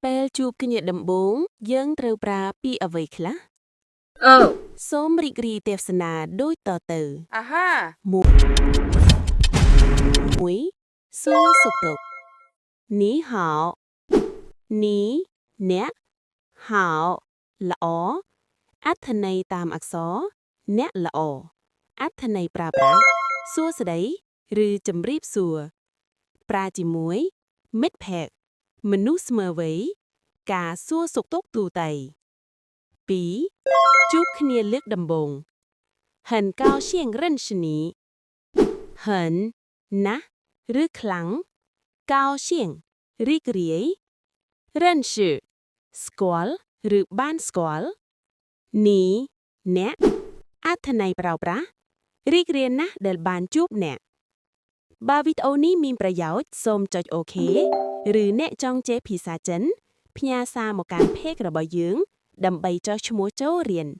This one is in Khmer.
ពេលជួបគ្នាដំបូងយើងត្រូវប្រើពាក្យអ្វីខ្លះ 二 សូមរីករាយទស្សនាដូចតទៅ 啊哈， 1សួរសុខទុក្ខ你好你អ្នក好ល្អអត្ថន័យតាមអក្សរអ្នកល្អអត្ថន័យប្រើប្រាស់សួស្តីឬជំរាបសួរប្រើជាមួយមិត្តភក្តិមនុស្សស្មើវ័យការសួរសុខទុក្ខទូទៅ2ជួបគ្នាលើកដំបូង很高兴认识你很ណាស់ឬខ្លាំង高兴រីករាយ认识ស្គាល់ឬបានស្គាល់你អ្នកអត្ថន័យប្រើប្រាស់រីករាយណាស់ដែលបានជួបអ្នកបើវីដេអូនេះមានប្រយោជន៍សូមចុច OK ឬអ្នកចង់ចេះភាសាចិន ផ្ញើសារមកកាន់ page របស់យើង ដើម្បីចុះឈ្មោះចូលរៀន។